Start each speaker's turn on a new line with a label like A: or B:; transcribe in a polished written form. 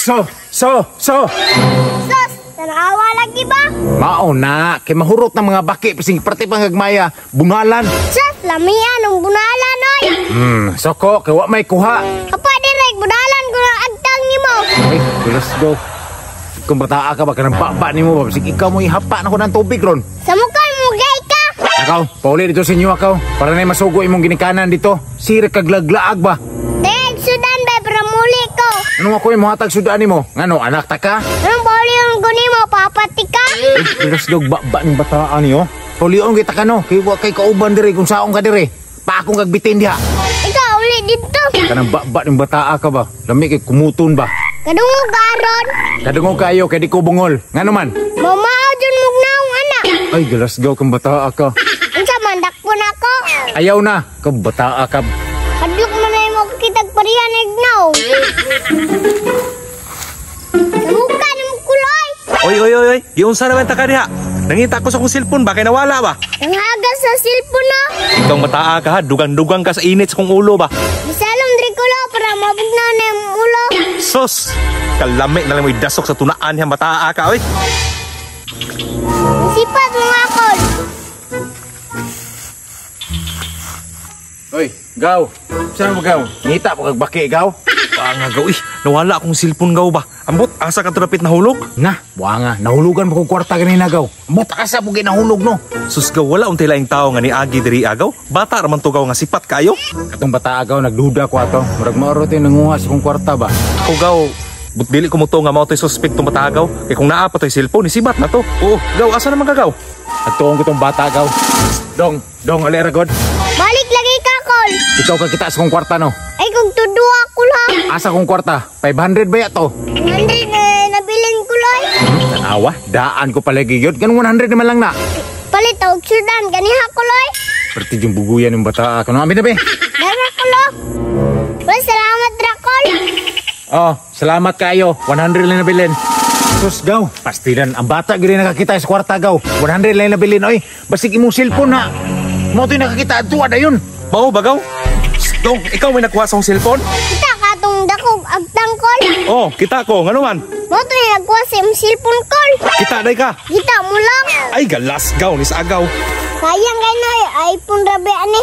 A: So, so, so.
B: Sus, tanawa lagi ba?
A: Mao na, kay mahurot ng mga baki pising parte pang gagmaya, bunalan.
B: Sus, lamian ang bunalan oy.
A: Soko, kay wa may kuha.
B: Apa direk bunalan ko na agtang nimo.
A: Ay, let's go. Kung bataa ka ba, kanang baba nimo ba? Bisig ikaw mo ihapa na ko ng tubig ron.
B: Sa mukha mo gay ka.
A: Akaw, pauli dito sa inyo akaw. Para na masugo imong ginikanan dito. Sira kaglaglaag ba?
B: Dahil sudan ba para muli ko.
A: Anong ako yung muhatag sudaan nimo? Ngano, anak ta ka?
B: Anong pauli ang nimo papati ka?
A: Ay, let's go, baba ng bataan niyo. Paulion kita ka no, kay wa kay kauban diri kung saong ka diri. Pa akong gagbitin diha.
B: Ikaw uli dito.
A: Kanang baba ng bataa ka ba? Lami kay kumuton ba?
B: Kadungog aron.
A: Kadungog kayo kay di ko bungol. Ngano man?
B: Mamao jud mog naong anak.
A: Ay, galasgaw kang bataa ka.
B: Unsa man dakpon ako?
A: Ayaw na, kang bataa ka.
B: Kadlok man ay mo kitag parihan ignaw. Sa mukha ni mo kuloy.
C: Oy, oy, oy, oy. Giunsa naman ta ka diha? Nangita ko sa akong cellphone ba kay nawala ba?
B: Nanghagas sa cellphone no.
C: Ikaw mataa ka ha, dugang-dugang ka sa init sa kong ulo ba?
B: Bisalom diri kulo para mabugnaw na imong ulo.
C: Sus, kalami na lang mo'y dasok sa tunaan niya mataa ka, oy.
B: Sipat mo nga kol.
A: Oy, gaw. Saan mo gaw? Ngita po kag baki gaw.
C: Buanga gaw, eh. Nawala akong cellphone gaw ba? Ambot, asa ka to dapit nahulog?
A: Na, buanga, nahulugan mo kong kwarta ganina gaw. Ambot asa po ginahulog no.
C: Sus gaw, wala untay laing tao nga niagi diri agaw. Bata raman to gaw nga sipat kayo.
A: Katong bata agaw nagduda ko ato. Murag maoro to yung nanguha sa kong kwarta ba.
C: Ako gaw, but dili ko mo to nga mao to'y suspect tong bata gaw. Kay kung naa pa to'y cellphone, isibat na to. Oo, gaw, asa naman ka gaw?
A: Nagtuong ko tong bata gaw. Dong, dong, alera god.
B: Balik lagi ka kol.
A: Ikaw ka kita sa kong kwarta no.
B: Ay kung tudua ko ha.
A: Asa kong kwarta? 500 ba ya to?
B: 100 na nabilin ko loy.
A: Tanawa, daan ko pala gigyod. Ganun 100 naman lang na.
B: Palit og sudan ganiha ko loy.
A: Perti yung buguyan ng bata. Kano amin na be?
B: Dara ko lo. Well, salamat ra kol.
A: Oh, salamat kayo. 100 lang nabilin. Sus, gaw. Pastilan, ang bata gini nakakita sa kwarta, gaw. 100 lang nabilin, oy. Basig imong cellphone na. Mo to'y nakakita at tuwa dayon.
C: Mao ba gaw? Dong, ikaw may nakuha sa akong cellphone?
B: Kita ka tong dakog agtang kol.
C: Oh, kita ko, ngano man?
B: Mo to nagkuha sa imong cellphone kol.
C: Kita day ka.
B: Kita mo lang.
C: Ay, galas gaw ni sa agaw.
B: Sayang kay noy, iPhone rabi ani.